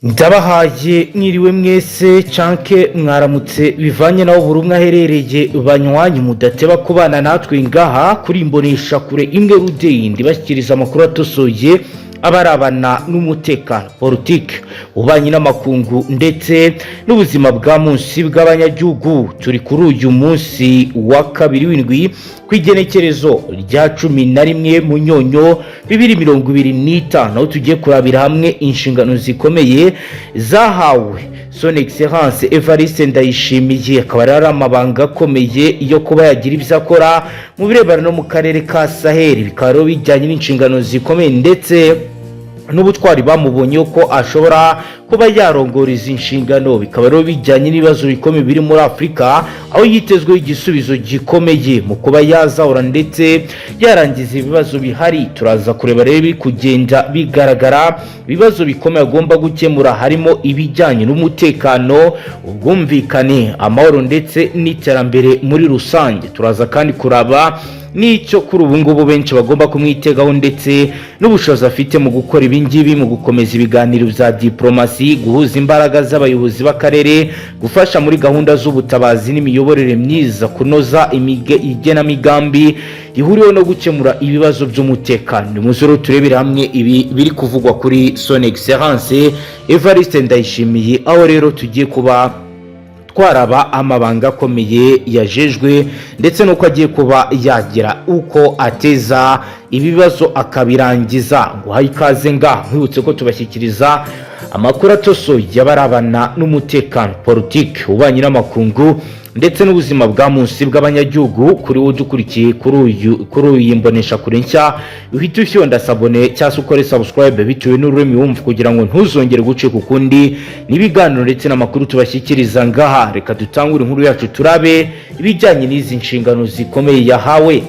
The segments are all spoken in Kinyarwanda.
Ndabahaye mwiriwe mwese canke mwaramutse, bivanye naho buri umwe aherereye. Banywanyi mudateba kubana natwe ngaha kuri imbonesha kure imwe rudende, bashyikiriza amakuru atosoye abarabana n'umutekano, politike, ububanyi n'amakungu ndetse n'ubuzima bwa munsi bw'abanyagihugu. Turi kuri uyu munsi wa kabiri w'indwi, ku igenekerezo rya 11 Munyonyo 2025, aho tugiye kurabira hamwe inshingano zikomeye zahawe Son Excellence Evariste Ndayishimiye, akaba ari amabanga akomeye yo kuba yagira ibyo akora mu birebana no mu karere ka Sahel. Bikaba rero bijyanye n'inshingano zikomeye ndetse n'ubutwari bamubonye ko ashobora kuba yarongora izi nshingano. Bikaba rero bijyanye n'ibibazo bikomeye biri muri Afurika, aho yitezweho igisubizo gikomeye mu kuba yazahura ndetse yarangiza ibibazo bihari. Turaza kureba rero biri kugenda bigaragara, ibibazo bikomeye agomba gukemura harimo ibijyanye n'umutekano, ubwumvikane, amahoro ndetse n'iterambere muri rusange. Turaza kandi kuraba n'icyo kuri ubu ngubu benshi bagomba kumwitegaho ndetse n'ubushobozi afite mu gukora ibi ngibi, mu gukomeza ibiganiro bya diplomasi, guhuza imbaraga z'abayobozi b'akarere, gufasha muri gahunda z'ubutabazi n'imiyoborere myiza, kunoza igenamigambi rihuriweho no gukemura ibibazo by'umutekano. Muze rero turebere hamwe ibi biri kuvugwa kuri Son Excellence Evariste Ndayishimiye, aho rero tugiye kuba twaraba amabanga akomeye yajejwe ndetse n'uko agiye kuba yagira uko ateza ibibazo akabirangiza. Ngo ikaze nga nkwibutse ko tubashyikiriza amakuru atosoye y'abarabana n'umutekano, politiki, ububanyi n'amakungu ndetse n'ubuzima bwa munsi bw'abanyagihugu. Kuri wowe udukurikiye kuri uyu mboneshakure nshya, uhite ufyonda s'abonner cyangwa se ukore subscribe bitewe n'ururimi wumva, kugira ngo ntuzongere gucika ukundi n'ibiganiro ndetse n'amakuru tubashyikiriza ngaha. Reka dutangure inkuru yacu, turabe ibijyanye n'izi nshingano zikomeye yahawe.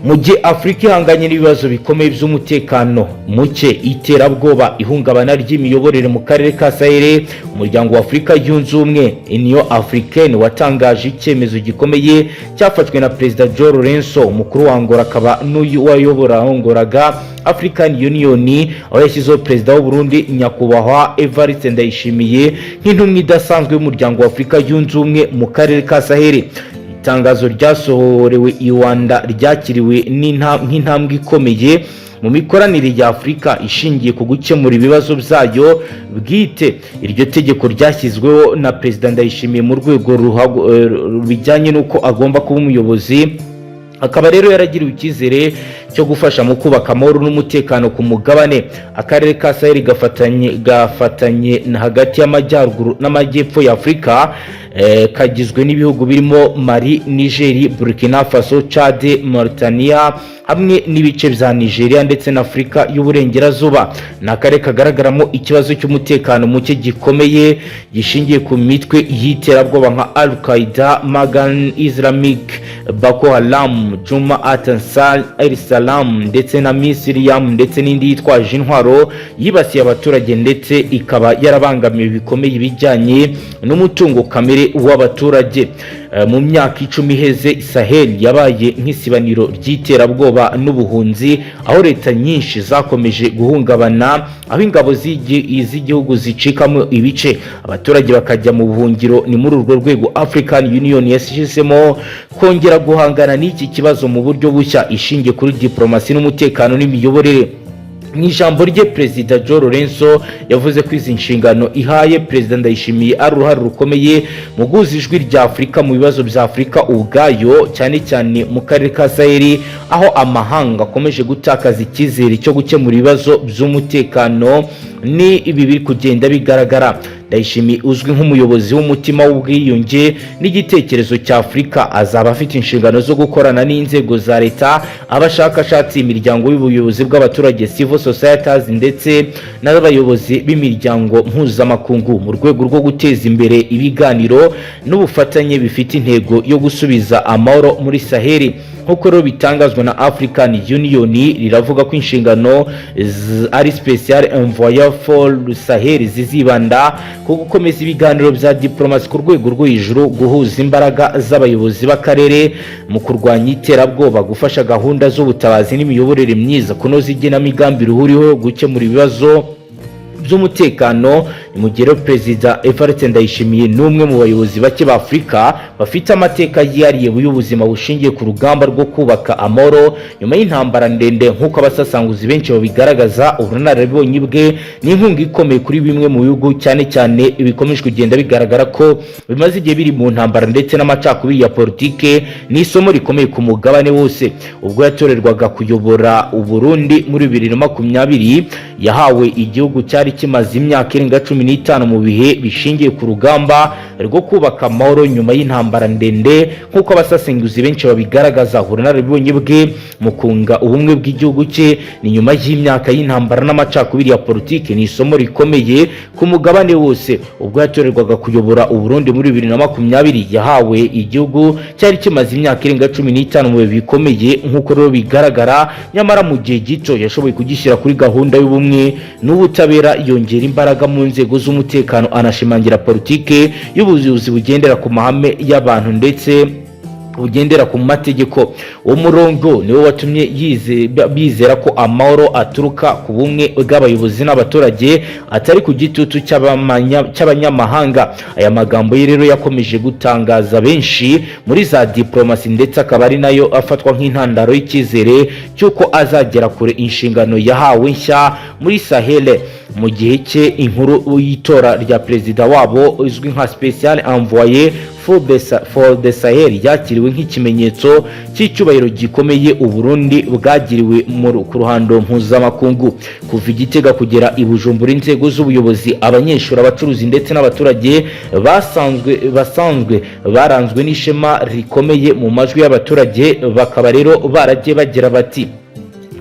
Mu gihe Afurika ihanganye n'ibibazo bikomeye by'umutekano muke, iterabwoba, ihungabana ry'imiyoborere mu karere ka Sahel, Umuryango wa Afurika Yunze Ubumwe, Union Africaine, watangaje icyemezo gikomeye cyafashwe na Perezida João Lourenço, umukuru wa Angola akaba n'uyu wayoboraga African Union, aho yashyizeho Perezida w'u Burundi, Nyakubahwa Evariste Ndayishimiye, nk'intumwa idasanzwe y'Umuryango wa Afurika Yunze Ubumwe mu karere ka Sahel. Itangazo ryasohorewe i Luanda ryakiriwe nk'intambwe ikomeye mu mikoranire ya Afurika ishingiye ku gukemura ibibazo byayo bwite. Iryo tegeko ryashyizweho na Perezida Ndayishimiye mu rwego rubijyanye n'uko agomba kuba umuyobozi, akaba rero yaragiriwe icyizere cyo gufasha mu kubaka amahoro n'umutekano ku mugabane. Akarere ka Sahel gafatanye hagati y'amajyaruguru n'amajyepfo ya Afurika, kagizwe n'ibihugu birimo Mali, Niger, Burkina Faso, Chad, Mauritania hamwe n'ibice bya Nigeria ndetse na Afurika y'Uburengerazuba. Ni akarere kagaragaramo ikibazo cy'umutekano muke gikomeye gishingiye ku mitwe y'iterabwoba nka Al Qaeda, Magan Islamic, Boko Haram, Jamaat Ansar al-Islam ndetse na Misiriam ndetse n'indi yitwaje intwaro yibasiye abaturage, ndetse ikaba yarabangamiwe bikomeye ibijyanye n'umutungo kamere w'abaturage. Mu myaka 10 iheze, Sahel yabaye nk'isibaniro ry'iterabwoba n'ubuhunzi, aho leta nyinshi zakomeje guhungabana, aho ingabo z'igihugu zicikamo ibice, abaturage bakajya mu buhungiro. Ni muri urwo rwego African Union yashyizemo kongera guhangana n'iki kibazo mu buryo bushya ishingiye kuri diplomasi n'umutekano n'imiyoborere. Mu ijambo rye, Perezida João Lourenço yavuze ko izi nshingano ihaye Perezida Ndayishimiye ari uruhare rukomeye mu guhuza ijwi rya Afurika mu bibazo bya Afurika ubwayo, cyane cyane mu karere ka Sahel, aho amahanga akomeje gutakaza icyizere cyo gukemura ibibazo by'umutekano. Ni ibi biri kugenda bigaragara. Ndayishimiye, uzwi nk'umuyobozi w'umutima w'ubwiyunge n'igitekerezo cya Afurika, azaba afite inshingano zo gukorana n'inzego za leta, abashakashatsi, imiryango y'ubuyobozi bw'abaturage, civil societies, ndetse n'abayobozi b'imiryango mpuzamakungu mu rwego rwo guteza imbere ibiganiro n'ubufatanye bifite intego yo gusubiza amahoro muri Saheli. Nk'uko rero bitangazwa na African Union, riravuga ko inshingano ari Special Envoy for Sahel zizibanda ku gukomeza ibiganiro bya diplomasi ku rwego rwo hejuru, guhuza imbaraga z'abayobozi b'akarere mu kurwanya iterabwoba, gufasha gahunda z'ubutabazi n'imiyoborere myiza, kunoza igenamigambi rihuriweho, gukemura ibibazo by'umutekano. Ni mu gihe rero Perezida Evariste Ndayishimiye ni umwe mu bayobozi bake ba Afurika bafite amateka yihariye y'ubuzima bushingiye ku rugamba rwo kubaka amahoro nyuma y'intambara ndende. Nk'uko abasesenguzi benshi babigaragaza, ubunararibonye bwe ni inkunga ikomeye kuri bimwe mu bihugu, cyane cyane bikomeje kugenda bigaragara ko bimaze igihe biri mu ntambara ndetse n'amacakubiri ya politike. Ni isomo rikomeye ku mugabane wose. Ubwo yatorerwaga kuyobora Uburundi muri 2020, yahawe igihugu cyari kimaze imyaka irenga 15 mu bihe bishingiye ku rugamba rwo kubaka amahoro nyuma y'intambara ndende. Nk'uko abasesenguzi benshi babigaragaza, ubunararibonye bwe mu kunga ubumwe bw'igihugu cye ni nyuma y'imyaka y'intambara n'amacakubiri ya politiki ni isomo rikomeye ku mugabane wose. Ubwo yatorerwaga kuyobora Uburundi muri 2020, yahawe igihugu cyari kimaze imyaka irenga 15 mu bihe bikomeye, nk'uko rero bigaragara. Nyamara mu gihe gito yashoboye kugishyira kuri gahunda y'ubumwe n'ubutabera, yongera imbaraga mu nzego z'umutekano, anashimangira politike y'ubuyobozi bugendera ku mahame y'abantu ndetse bugendera ku mategeko. Uwo murongo niwo watumye bizera ko amahoro aturuka ku bumwe bw'abayobozi n'abaturage, atari ku gitutu cy'abanyamahanga. Aya magambo ye rero yakomeje gutangaza benshi muri za diplomasi, ndetse akaba ari nayo afatwa nk'intandaro y'icyizere cy'uko azagera kure inshingano yahawe nshya muri Sahel. Mu gihe cye, inkuru y'itora rya perezida wabo uzwi nka Special Envoy for the Sahel yakiriwe nk'ikimenyetso cy'icyubahiro gikomeye Uburundi bwagiriwe ku ruhando mpuzamakungu. Kuva i Gitega kugera i Bujumbura, inzego z'ubuyobozi, abanyeshuri, abacuruzi ndetse n'abaturage basanzwe baranzwe n'ishema rikomeye mu majwi y'abaturage. Bakaba rero baragiye bagira bati: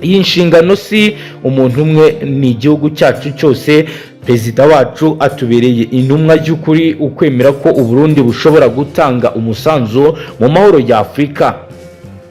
"Iyi nshingano si umuntu umwe, ni igihugu cyacu cyose. Perezida wacu atubereye intumwa y'ukuri, ukwemera ko Uburundi bushobora gutanga umusanzu mu mahoro ya Afurika."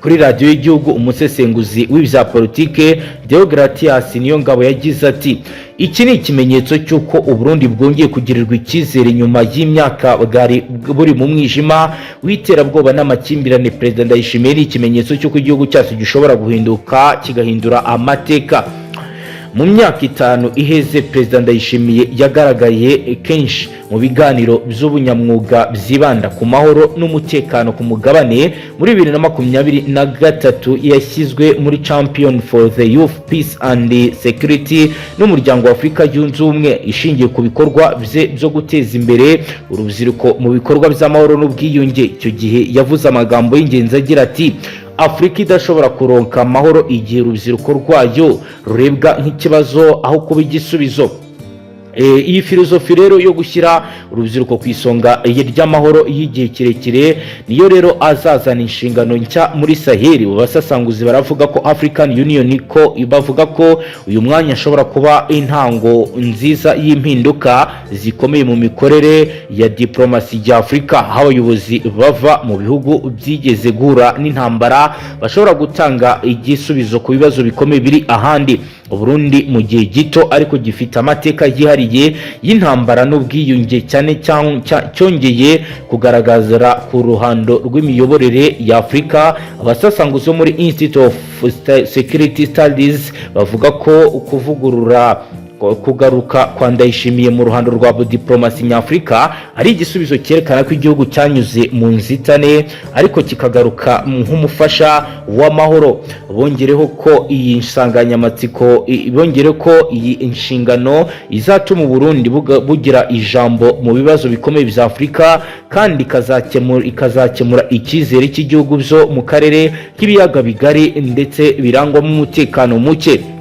Kuri Radiyo y'Igihugu, umusesenguzi w'ibya politike Deogratias Niyongabo yagize ati: "Iki ni ikimenyetso cy'uko Uburundi bwongeye kugirirwa icyizere nyuma y'imyaka bwari buri mu mwijima w'iterabwoba n'amakimbirane. Perezida Ndayishimiye ni ikimenyetso cy'uko igihugu cyacu gishobora guhinduka, kigahindura amateka." Mu myaka 5 iheze, Perezida Ndayishimiye yagaragaye kenshi mu biganiro by'ubunyamwuga byibanda ku mahoro n'umutekano ku mugabane. Muri 2023 yashyizwe muri Champion for the Youth, Peace and Security n'Umuryango wa Afurika Yunze Ubumwe, ishingiye ku bikorwa bye byo guteza imbere urubyiruko mu bikorwa by'amahoro n'ubwiyunge. Icyo gihe yavuze amagambo y'ingenzi agira ati: "Afurika idashobora kuronka amahoro igihe urubyiruko rwayo rurebwa nk'ikibazo aho kuba igisubizo." Iyi filozofi rero yo gushyira urubyiruko ku isonga ry'amahoro y'igihe kirekire niyo rero azazana inshingano nshya muri Saheli. Abasesenguzi baravuga ko African Union ko bavuga ko uyu mwanya ashobora kuba intango nziza y'impinduka zikomeye mu mikorere ya diplomasi ya Afurika, aho abayobozi bava mu bihugu byigeze guhura n'intambara bashobora gutanga igisubizo ku bibazo bikomeye biri ahandi. Uburundi mu gihe gito ariko gifite amateka yihariye y'intambara n'ubwiyunge, cyane cyongeye kugaragaza ku ruhando rw'imiyoborere ya Afurika. Abasesenguzi bo muri Institute of Security Studies bavuga ko kuvugurura kugaruka kwa Ndayishimiye mu ruhando rwa diplomasi nyafurika ari igisubizo cyerekana ko igihugu cyanyuze mu nzitane ariko kikagaruka nk'umufasha w'amahoro. Bongereho ko iyi nsanganyamatsiko, bongere ko iyi inshingano izatuma Uburundi bugira ijambo mu bibazo bikomeye bya Afurika, kandi ikazakemura icyizere cy'igihugu byo mu karere k'ibiyaga bigari ndetse birangwamo umutekano muke.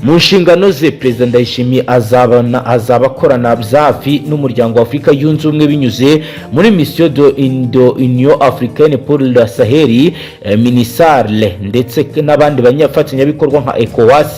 Mu nshingano ze, Perezida Ndayishimiye azaba akorana bya hafi n'Umuryango wa Afurika Yunze Ubumwe binyuze muri Mission de Union Africaine pour la Sahel, MINUSAL, ndetse n'abandi banyafatanyabikorwa nka ECOWAS,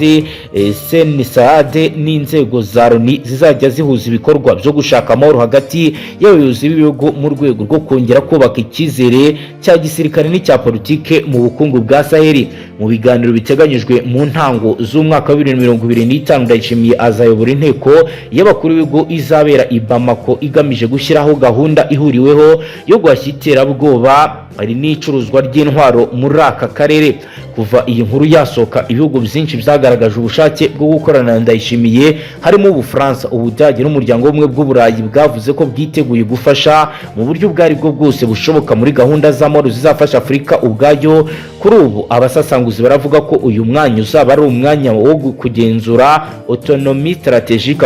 CNSAD n'inzego za Loni zizajya zihuza ibikorwa byo gushaka amahoro hagati y'abayobozi b'ibihugu mu rwego rwo kongera kubaka icyizere cya gisirikare n'icya politike mu bukungu bwa Sahel. Mu biganiro biteganyijwe mu ntango z'umwaka wa 2025, Ndayishimiye azayobora inteko y'abakuru b'ibihugu izabera i Bamako, igamije gushyiraho gahunda ihuriweho yo guhashya iterabwoba hari n'icuruzwa ry'intwaro muri aka karere. Kuva iyi nkuru yasohoka, ibihugu byinshi byagaragaje ubushake bwo gukorana na Ndayishimiye, harimo Ubufaransa, Ubudage n'Umuryango w'Ubumwe bw'Uburayi, bwavuze ko bwiteguye gufasha mu buryo ubwo ari bwo bwose bushoboka muri gahunda z'amahoro zizafasha Afurika ubwayo. Kuri ubu abasesenguzi baravuga ko uyu mwanya uzaba ari umwanya wo kugenzura autonomie stratégique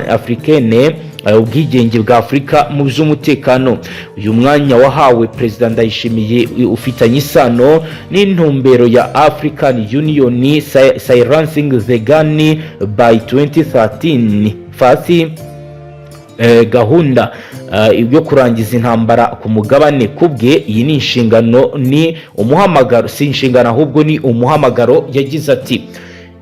africaine, ubwigenge bwa Afurika mu by'umutekano. Uyu mwanya wahawe Perezida Ndayishimiye ufitanye isano n'intumbero ya African Union Silencing the Gun by 2013 fasi, gahunda yo kurangiza intambara ku mugabane. Kubwe, iyi ni inshingano, ni umuhamagaro, si inshingano ahubwo ni umuhamagaro. Yagize ati: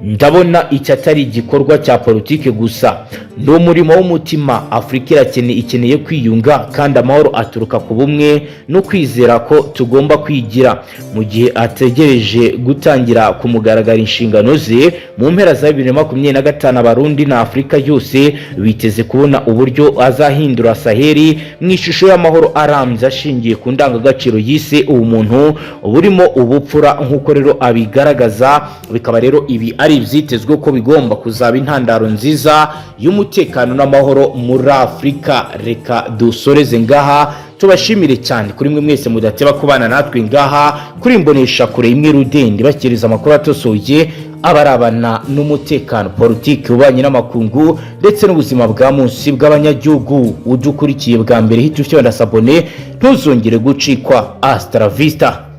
"Ndabona iki atari igikorwa cya politiki gusa, ni umurimo w'umutima. Afurika ikeneye kwiyunga, kandi amahoro aturuka ku bumwe no kwizera ko tugomba kwigira." Mu gihe ategereje gutangira ku mugaragaro inshingano ze mu mpera za 2025, Abarundi na Afurika yose biteze kubona uburyo azahindura Saheli mu ishusho y'amahoro arambye ashingiye ku ndangagaciro yise ubumuntu burimo ubupfura, nk'uko rero abigaragaza. Bikaba rero ibi ari ibyitezwe ko bigomba kuzaba intandaro nziza y'umutekano n'amahoro muri Afurika. Reka dusoreze ngaha, tubashimire cyane kuri mwe mwese mudateba kubana natwe ngaha kuri Imbonesha Kure imwe rudende, bakiriza amakuru atosoye abarabana n'umutekano, politiki, ububanyi n'amakungu ndetse n'ubuzima bwa munsi bw'abanyagihugu. Udukurikiye bwa mbere, hita ufite s'abonner, ntuzongere gucikwa. Hasta la vista.